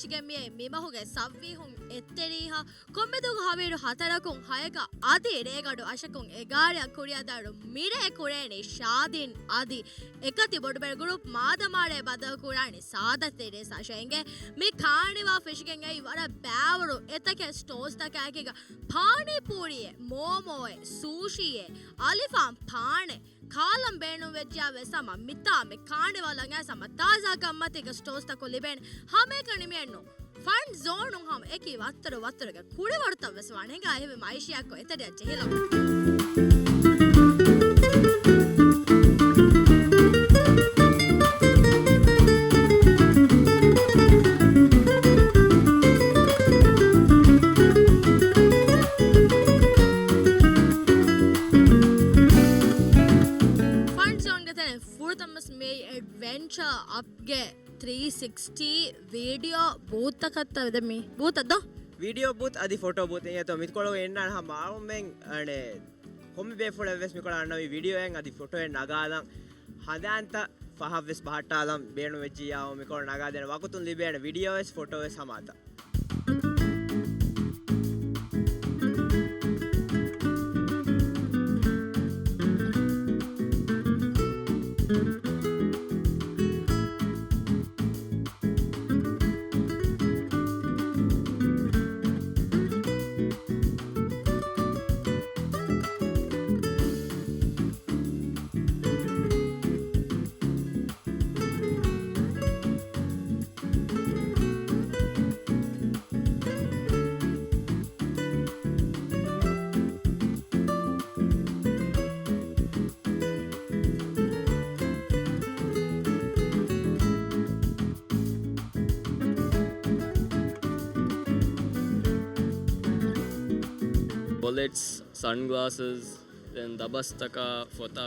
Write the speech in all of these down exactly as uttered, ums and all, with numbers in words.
ޕްރޮޖެކްޓްގެ މިއައީ މިމަހުގެ ސައްވީހުން އެއްތެރީހާ ކޮންމެދުވަހު ހަވީރު ހަތަރަކުން ހަޔަކަށް އަދި ރޭގަނޑު އަށަކުން އެގާރައަށް ކުރިއަށްދާއިރު މިރޭ ކުރޭނީ ޝާދީން އަދި އެކަތި ބޮޑުބެރެ ގްރޫޕް މާދަމާރޭ ބަދަލުކުރާނީ ސާދަ ތެރޭސް އަށައިގެން. މި ކާނިވާ ފެށިގެން އައި ވަރަށް ބައިވަރު އެތަކެއް ސްޓޯލްސްތަކާއެކީގަ ޕާނީޕޫރީއެއް، މޯމޯއެއް، ސޫޝީއެއް، އަލިފާން ޕާނެއް، ކާލަން ބޭނުންވެއްޖިއްޔާ ވެސް ހަމަ މިތާ މި ކާނިވަލަށް އައިސް ހަމަ ތާޒާކަންމަތީގަ ސްޓޯލްސްތަކުން ލިބޭނެ ހަމައެކަނި މިއެއްނު. ފަން ޒޯނުން ހަމަ އެކި ވައްތަރު ވައްތަރުގެ ކުޅިވަރުތައް ވެސް ވާނެ ހިނގާ އެހެންވީމަ އައިޝިޔާއަކު އެތެރެއަށް ޖެހިލަމު. ފަން ޒޯންގެ ތެރެއިން ފުރަތަމަސް މި އެޑްވެންޗާ އަޕްގެ ތްރީ ސިކްސްޓީ ވީޑިއޯ ބޫތަކަށްތަ ވެދެ މީ؟ ބޫތަށް ދޯ؟ ވީޑިއޯ ބޫތް އަދި ފޮޓޯ ބޫތް އިނގޭތޯ މިކޮޅު އިންނާނެ ހަމަ އަޅުމެން އަނެ ކޮންމެ ބޭފުޅެއް ވެސް މިކޮޅަށް އަންނަ މި ވީޑިއޯއެއް އަދި ފޮޓޯއެއް ނަގާލަން ހަނދާންތައް ފަހަށް ވެސް ބަހައްޓާލަން ބޭނުން ވެއްޖިއްޔާ މިކޮޅު ނަގާދޭނެ ވަގުތުން ލިބޭނެ ވީޑިއޯ ވެސް ފޮޓޯ ވެސް ހަމަ އަތަށް. ބޮލެޓްސް، ސަންގްލާސަސް، ދެން ދަބަސްތަކާ ފޮތާ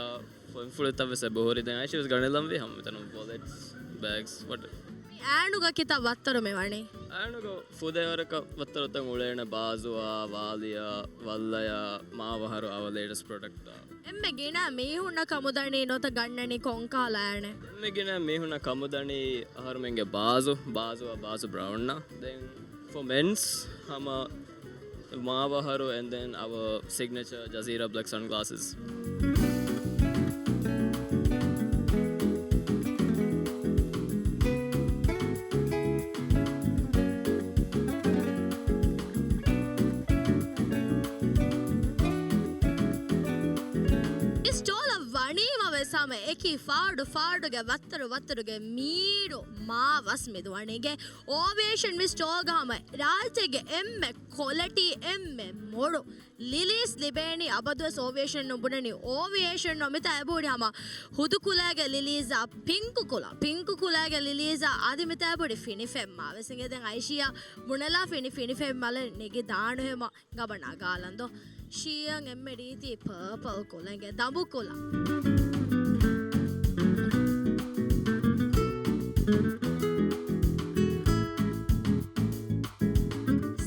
ފުންފުޅިތައް ވެސް އެބަހުރި. ދެން އައިޝި ވެސް ގަނެލަންވީ ހަމަ މިތަނުން ބޮލެޓްސް، ބޭގްސް، ވަޓް. މި އައިނުގަ ކިތައް ވައްތަރު މި ވަނީ؟ އައިނުގަ ފުދޭވަރަކަށް ވައްތަރުތައް އުޅޭނެ ބާޒުއާ، ވާލިއާ، ވައްލަޔާ، މާބަހަރު އަވަ ލޭޓެސްޓް ޕްރޮޑަކްޓްތައް. އެންމެ ގިނަ މީހުންނަށް ކަމުދަނީ ނުވަތަ ގަންނަނީ ކޮން ކަލަރެއް؟ އެންމެ ގިނަ މީހުންނަށް ކަމުދަނީ އަހަރުމެންގެ ބާޒު، ބާޒުއާ ބާޒު ބްރައުންއާ. ދެން ފޯ މެންސް ހަމަ މާބަހަރު and then our signature Jazeera black sunglasses. މި ސްޓޯލަށް ވަނީމަ ވެސް ހަމަ އެކި ފާޑު ފާޑުގެ ވައްތަރު ވައްތަރުގެ މީރު މާ ވަސް މި ދުވަނީގެ އޯވިއޭޝަން މި ސްޓޯގަ ހަމަ ރާއްޖޭގެ އެންމެ ކޮލެޓީ އެންމެ މޮޅު ލިލީސް ލިބޭނީ އަބަދުވެސް އޯވިއޭޝަން ނުބުނަނީ އޯވިއޭޝަން ނޯ މިތާ އެބަހުރި ހަމަ ހުދުކުލައިގެ ލިލީސްއާ ޕިންކު ކުލަ، ޕިންކު ކުލައިގެ ލިލީސްއާ އަދި މިތާ އެބަހުރި ފިނިފެންމާ ވެސް އިނގޭ. ދެން އައިޝިޔާ ބުނެލާ ފިނި ފިނިފެންމާލެ ނެގި ދާނުހެމަ ގަބަނާ ގާލަންދޯ. ޝީއަން އެންމެ ރީތި ޕާޕަލް ކުލަ އިނގޭ ދަނބު ކުލަ.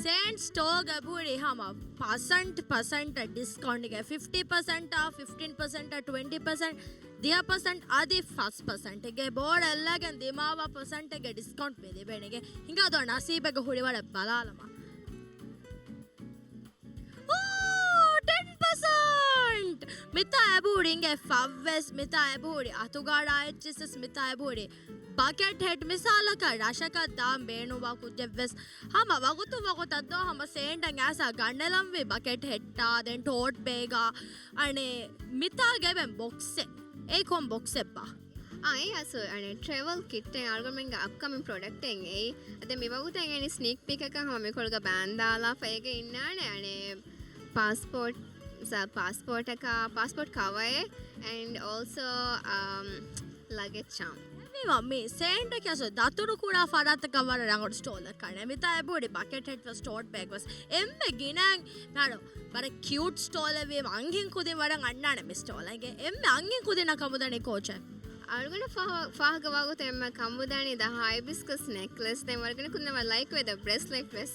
ސޭން ސްޓޯގަ އެބަހުރި ހަމަ ޕަސަންޓް ޕަސަންޓަށް ޑިސްކައުންޓްގެ ފިފްޓީ ޕަސަންޓާ، ފިފްޓީން ޕަސަންޓާ، ޓްވެންޓީ ޕަސަންޓް، ދިހަ ޕަސަންޓް އަދި ފަސް ޕަސަންޓްގެ ބޯޑަށް އައްލައިގެން ދިމާވާ ޕަސަންޓެއްގެ ޑިސްކައުންޓް މި ލިބޭނެގެ. ހިނގާދޯ ނަސީބެއްގަ ހުރި ވަރަށް ބަލާލަމާ. އޯ، ޓެން ޕަސަންޓް! މިތާ އެބަހުރި އިނގޭ ފަށްވެސް، މިތާ އެބަހުރި އަތުގަޑާ އެއްޗިސް، މިތާ އެބަހުރި ބަކެޓް ހެޑް މިސާލަކަށް ރަށަކަށް ދާން ބޭނުންވާ ކުއްޖެއްވެސް ހަމަ ވަގުތު ވަގުތަށް ދޯ ހަމަ ސޭންޑަން އައިސާ ގަންނަލަންވީ ބަކެޓް ހެއްޓާ ދެން ޓޯޓް ބޭގާ އަނެއް މިތާގެ އެވެން ބޮކްސެއް. އެއީ ކޮން ބޮކްސެއްބާ؟ އާ، އެއީ އަސްލު އަނެއް ޓްރެވަލް ކިޓްއެއް އަޅުގަނޑުމެންގެ އަޕްކަމިން ޕްރޮޑަކްޓެއް އެއީ. އަދި މިވަގުތަށް އެނގެނީ ސްނީކް ޕީކަކަށް ހަމަ މިކޮޅުގަ ބާންދާލާފަ އޭގެ އިންނާނެ އަނެއް ޕާސްޕޯޓް، ސަ-، ޕާސްޕޯޓަކާ، ޕާސްޕޯޓް ކަވައެއް and also އަމް ލަގެޖް ޗާމް. މި ސޭންޑަކީ އަސްލު ދަތުރު ކުރާ ފަރާތަކަށް ވަރަށް ރަނގަޅު ސްޓޯލަކަށް. މިތާ އެބަހުރި ބަކެޓް ހެއްޓް ވެސް ޓޯޓް ބޭގް ވެސް. އެންމެ ގިނައިން މިހާރު ވަރަށް ކިއުޓް ސްޓޯލެއް ވީމަ އަންހެން ކުދިން ވަރަށް އަންނާނެ މި ސްޓޯލަށް. އެނގޭ އެންމެ އަންހެން ކުދިންނަށް ކަމުދަނީ ކޯޗެއް؟ އަޅުގަނޑަށް ފާހަ-، ފާހަގަ ވަގުތު އެންމެ ކަމުދަނީ ދަ ހައިބިސްކަސް ނެކްލެސް. ދެން ވަރަށް ގިނަ ކުދިންނަށް ވަރަށް ލައިކް ވޭ ދަ ބްރޭސްލެޓް ވެސް.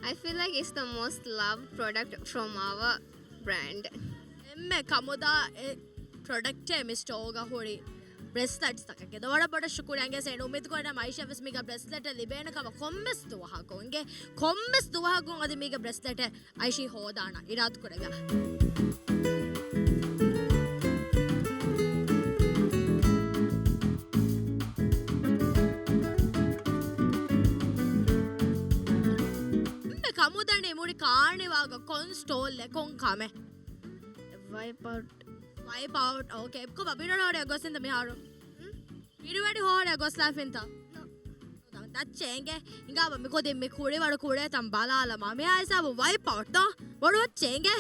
I feel like it's the most loved product from our brand. އެންމެ ކަމުދާ އެއް ޕްރޮޑަކްޓެއް މި ސްޓޯގަ ހުރި. ބްރެސްލެޓްސް ތަކެއް ގެ ދޯ. ވަރަށް ބޮޑަށް ޝުކުރިއްޔާ އިނގޭ ސޭން. އުއްމީދު ކުރަން އައިޝާ ވެސް މީގަ ބްރެސްލެޓެއް ލިބޭނެ ކަމަށް ކޮންމެސް ދުވަހަކު އިނގޭ، ކޮންމެސް ދުވަހަކު އަދި މީގަ ބްރެސްލެޓެއް އައިޝީ ހޯދާނަ އިރާދަ ކުރެވިޔާ. ކަމުދަނީ މުޅި ކާނިވާގަ ކޮން ސްޓޯލްއެއް ކޮން ކަމެއް؟ ވައިޕް އައުޓް. ވައިޕް އައުޓް، އޯކޭ. ކޮބާ ބިނަރަ ހޯދަ ގޮސް އިންދަ މިހާރު؟ ބިރުވެރި ހޯދަ ގޮސްލާފިންތަ؟ ދައްޗޭ އިނގޭ. ހިނގާބަ މި ކުދިން މި ކުޅިވަރު ކުޅޭތަން ބަލާލަމާ. މިހާ ހިސާބު ވައިޕް އައުޓް ދޯ؟ ބޮޑު އެއްޗޭ އިނގޭ.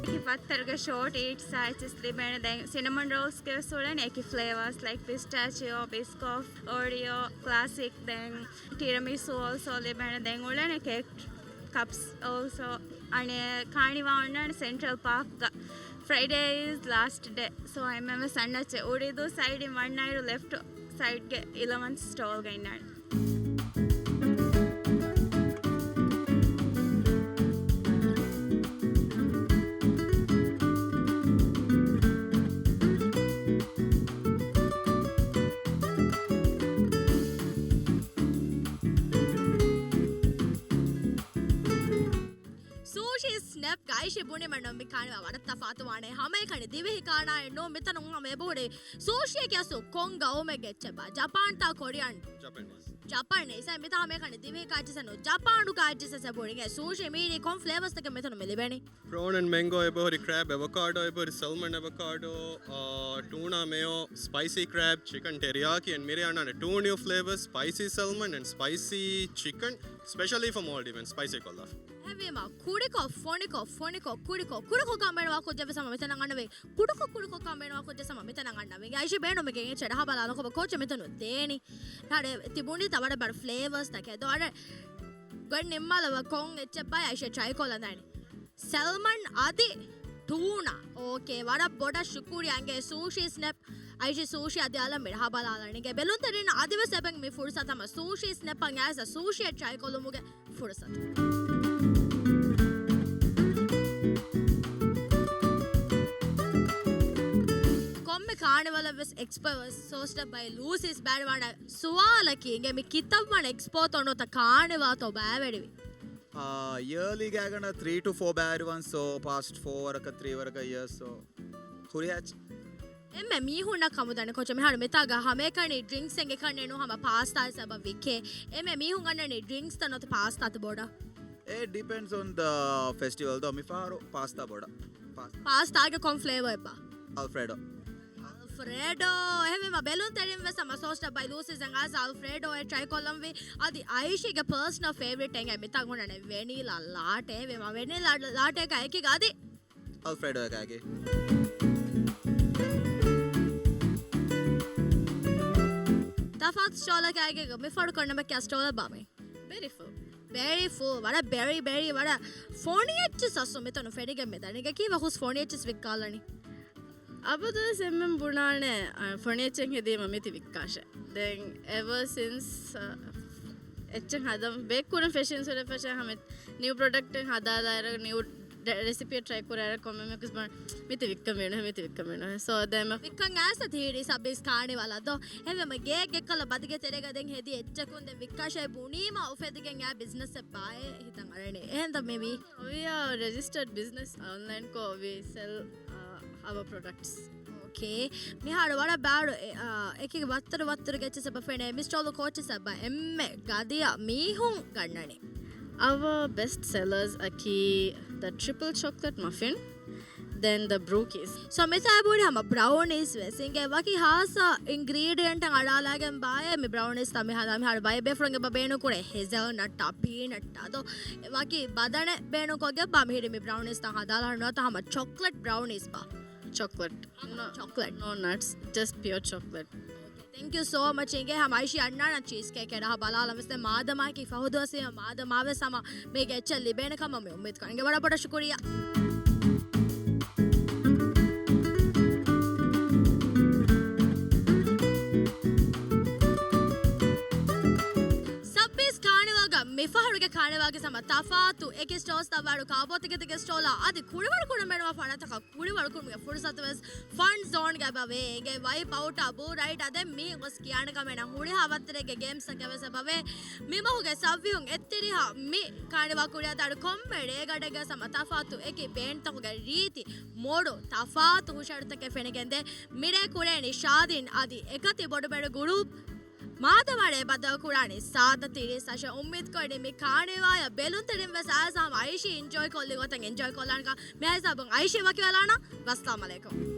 އެކި ފަތަރުގެ ޝޯޓް އީޓްސް އާއިޓްސް ލިބޭނެ. ދެން ސިނަމަން ރޯލްސް ގެ ސުޅެން އެކި ފްލޭވާސް ލައިކް ޕިސްޓާޗިއޯ، ބިސްކޮފްޓް، އޯރިއޯ، ކްލާސިކް، ދެން ޓިރަމިސޫ އޯލްސޯ ލިބޭނެ. ދެން އުޅެނެ ކޭކް ކަޕްސް އޯލްސޯ. އަނެއް ކާނިވާ އޮންނާނެ ސެންޓްރަލް ޕާކްގަ. ފްރައިޑޭ އިޒް ލާސްޓް ޑޭ. ސޯ އެންމެން ވެސް އަންނައްޗޭ. އުރިދޫ ސައިޑިން ވަންނައިރު ލެފްޓް ސައިޑްގެ އިލަވަން ސްޓޯލްގަ އިންނާނެ. ސޫޝީ ސްނެޕް ގައިޝި ބުނިމަން މި ކާނިވާ ވަރަށް ތަފާތުވާނެ. ހަމައެކަނި ދިވެހި ކާނާއެއް ނޫން މިތަނުން ހަމަ އެބަހުރި. ސޫޝީއަކީ އަސްލު ކޮން ގައުމެއްގެ އެއްޗެއްބާ؟ ޖަޕާންތާ ކޮރިއަން؟ ޖަޕާން. ޖަޕާން އެއްޗެއް މިތާ ހަމައެކަނި ދިވެހި ކާއެއްޗެއް ނޫން. ޖަޕާނު ކާއެއްޗެއް އެބަހުރި. ސޫޝީ މީރީ ކޮން ފްލޭވާސްތަކެއް މިތަނުން މި ލިބެނީ؟ ޕްރޯން އެންޑް މެންގޯ އެބަހުރި، ކްރެބް، އެވޮކާޑޯ އެބަހުރި، ސެލްމަން އެވޮކާޑޯ، އާ، ޓޫނާ މެޔޯ، ސްޕައިސީ ކްރެބް، ޗިކަން ޓެރިޔާކީ އެންޑް މިރޭ އަންނާނެ ޓޫ ނިއު ފްލޭވާސް، ސްޕައިސީ ސެލްމަން އެންޑް ސްޕައިސީ ޗިކަން. ސްޕެޝަލީ ފޯ މޯލްޑިވްސް އިން ސްޕައިސީ ކޮށްލާފަ. ހެވީމަ، ކުޑިކޮށް، ފޮނިކޮށް، ފޮނިކޮށް، ކުޑިކޮށް، ކުޑިކޮށް ކަމެއް ނުވާ ކުއްޖެއް ވެސް ހަމަ މިތަނަށް އަންނަވޭ. ކުޑިކޮށް، ކުޑިކޮށް ކަމެއް ނުވާ ކުއްޖެއް ހަމަ މިތަނަށް އަންނަވޭ. އައިޝީ ބޭނުމެއް އެއްޗެއް އަހާބަލާލަ ކޮބާ ކޯޗެއް މިތަނުން ދޭނީ. ހަރެ ތިބުނީ ތަ ވަރަށް ބަރަ ފްލޭވާސް ތަކެއް. ދޯ އަރެ ގޮތް ނިންމާލަވާ ކޮން އެއްޗެއްބާ އައިޝީ ޓްރައި ކޮށްލަން ދާނީ. ސެލްމަން އަދި ޓޫނާ. އޯކޭ، ވަރަށް ބޮޑަށް ޝުކުރިއްޔާ އިނގޭ ސޫޝީ ސްނެޕް. އައިޝީ ސޫޝީ އަދި އަލަށް މި އަހާބަލާލަނީ. އިނގޭ ބެލުންތެރިންނަށް އަދިވެސް އެބަ މި ފުރުސަތު ހަމަ ސޫޝީ ސްނެޕް އަށް އައިސް ސޫޝީއެއް ޓްރައި ކޮށްލުމުގެ ފުރުސަތު. ކޮންމެ ކާނިވަލަށް ވެސް އެކްސްޕޯ ވެސް ސޯސްޑަ ބައި ލޫސީސް ބައިވެރިވާނެ. ސުވާލަކީ އިނގޭ މި ކިތައް ވަނަ އެކްސްޕޯތޯ ނުވަތަ ކާނިވާތޯ ބައިވެރިވީ؟ އާ، އިޔާލީ ގާތްގަނޑަށް ތްރީ ޓު ފޯ ބައިވެރިވާން. ސޯ ޕާސްޓް ފޯ ވަރަކަށް ތްރީ ވަރަކަށް އިޔާ. ސޯ ހުރިހާ އެއްޗެއް. އެންމެ މީހުންނަށް ކަމުދަނީ ކޯޗެއް މިހާރު މިތާގަ ހަމައެކަނި ޑްރިންކްސް އެނގޭ ކަންނޭނު ހަމަ ޕާސްތާ ހިސާބަށް ވިއްކޭ. އެންމެ މީހުން އަންނަނީ ޑްރިންކްސްތައް ނުވަތަ ޕާސްތާތަ ބޮޑަށް؟ އޭ ޑިޕެންޑްސް އޮން ދަ ފެސްޓިވަލް ދޯ. މިފަހަރު ޕާސްތާ ބޮޑަށް. ޕާސް- ޕާސްތާގެ ކޮން ފްލޭވާ އެއްބާ؟ އަލްފްރެޑޯ. އަލްފްރެޑޯ. އެހެންވީމަ ބެލުންތެރިން ވެސް ހަމަ ސޯސްޑަ ބައި ލޫސީސް އަށް އައިސް އަލްފްރެޑޯ އެއް ޓްރައި ކޮށްލަންވީ. އަދި އައިޝީގެ ޕާސަނަލް ފޭވަރިޓް އެނގޭ މިތާ ހުންނަނީ ވެނީލާ ލާޓޭ. އެހެންވީމަ ވެނީލާ ލާޓޭގަ އެކީގަ އަދި އަލްފްރެޑޯ އެކާގެ. ތަފާތު ސްޓޯލަކާގެ މި ފަޑު ކޮންނަމެއް ކިޔާ ސްޓޯލަށް ބާމެ؟ ބެރިފު. ބެރިފު، ވަރަށް ބެރި، ބެރި، ވަރަށް ފޮނި އެއްޗިސް އަސްލު މިތަނު ފެނިގެން މިދަނީ. ކީއްވެ ހުސް ފޮނި އެއްޗިސް ވިއްކާލަނީ؟ އަބަދުވެސް އެންމެން ބުނާނެ، އަ، ފޮނި އެއްޗެއް ހެދީމަ މިތި ވިއްކާށޭ. ދެން އެވަރ ސިންސް، އ، އެއްޗެއް ހަދަން ބޭކުރަން ފެށިން ސުރެ ފެށޭ ހަމަ ނިއު ޕްރޮޑަކްޓެއް ހަދާލާއިރަށް ނިއު ރެ-، ރެސިޕީއެއް ޓްރައި ކުރާއިރަށް ކޮންމެ މީހަކުސް ބާ މިތި ވިއްކަން ވޭނު، މިތި ވިއްކަން ވޭނު. ސޯ ދެމަ ވިއްކަން އައިސް ތިހިރީ ސަބީސް ކާނިވަލަށް ދޯ. އެހެންވީމަ ގޭގެ ކަލަ ބަދިގެ ތެރޭގަ ދެން ހެދި އެއްޗަކުން ދެން ވިއްކާށޭ ބުނީމަ އުފެދިގެން އާ ބިޒްނަސް އެއްބާއޭ ހިތަށް އަރަނީ. އެހެންތަ މިވީ؟ ވީ އާ ރެޖިސްޓަޑް ބިޒްނަސް އޮންލައިން ކޮށް ވީ ސެލް އަވަ ޕްރޮޑަކްޓްސް. އޯކޭ. މިހާރު ވަރަށް ބާރު، އެ، އާ، އެކި ވައްތަރު ވައްތަރުގެ އެއްޗެއް ސަބަ ފެނޭ މި ސްޓޯލް ކޯޗެއް ސަބަ އެންމެ ގަދިއަ މީހުން ގަންނަނީ. އަވަ ބެސްޓް ސެލަރސް އަކީ ދަ ޓްރިޕްލް ޗޮކްލެޓް މަފިން، ދެން ދަ ބްރޫކީސް. ސޯ މިތާ ބުނި ހަމަ ބްރައުނީސް ވެސް އިނގޭ ވަކި ހާއްސަ އިންގްރީޑިއެންޓަށް އަޅާލާގެން ބާއޭ މި ބްރައުނީސްތައް މި ހަދާ މިހާރު ބައެއް ބޭފުޅުން އެބަ ބޭނުން ކުރޭ ހެޒަލް ނަޓް އާ ޕީނަޓް އާ ދޯ ވަކި ބަދަނެއް ބޭނުން ކޮށްގެން ބާ މިހިރީ މި ބްރައުނީސްތައް ހަދާލާ ނުވަތަ ހަމަ ޗޮކްލެޓް ބްރައުނީސް ބާ. ޗޮކްލެޓް. ނޯ، ޗޮކްލެޓް. ނޯ ނަޓްސް، ޖަސްޓް ޕިއޯ ޗޮކްލެޓް. Thank you so much. އިނގޭ ހަމަ އައިޝީ އަންނާނަން ޗީޒް ކޭކް އެޑަހަ ބަލާލަން ވެސް މާދަމާއަކީ ފަހު ދުވަސްވީމަ މާދަމާވެސް ހަމަ މީގެ އެއްޗެއް ލިބޭނެ ކަމަށް މި އުއްމީދު ކޮށް އިނގޭ ވަރަށް ބޮޑަށް ޝުކުރިއްޔާ. ސައްބީސް ކާނިވަލްގަ މިފަހަރުގެ ކާނިވަލްގެ ހަމަ ތަފާތު އެކި ސްޓޯލްސްތައް ވާއިރު ކާބޯތި ގަދަގެ ސްޓޯލާ އަދި ކުޅިވަރު ކުރަން ބޭނުންވާ ފަރާތްތަކަށް ކުޅިވަރުކުރުމުގެ ފުރުސަތު ވެސް ފަން ޒޯންގައި އެބަ ވޭ. އިނގޭ ވައިޕް އައުޓާ ބޫ ރައިޑް އަދެ މީ ގޮސް ކިޔާނެ ކަމެއް ނަ ހުރިހާ ވައްތަރެއްގެ ގޭމްސްތަކެއް ވެސް އެބަ ވޭ. މި މަހުގެ ސައްވީހުން އެއްތިރީހާ މި ކާނިވާ ކުރިއަށް ދާއިރު ކޮންމެ ރޭގަޑެއްގަ ހަމަ ތަފާތު އެކި ބޭންޑްތަކުގެ ރީތި މޯޑު ތަފާތު ހުށަހެޅުތަކެއް ފެނިގެންދޭ. މިރޭ ކުރޭނީ ޝާދީން އަދި އެކަތި ބޮޑުބޭނު ގުރޫޕް މާދަމާ ރޭ ބައްދަލުކުރާނީ ސާދަ ތިރީސް އަށެއް. އުއްމީދުކޮށްނީ މި ކާނިވާޔަށް ބެލުންތެރިން ވެސް އައިސް ހަމަ އައިޝީ އިންޖޯއި ކޮށްލި ގޮތަށް އިންޖޯއި ކޮށްލާނެކަން. މިހާ ހިސާބުން އައިޝީ ވަކިވެލާނަން. ވައްސަލާމް އަލައިކުމް.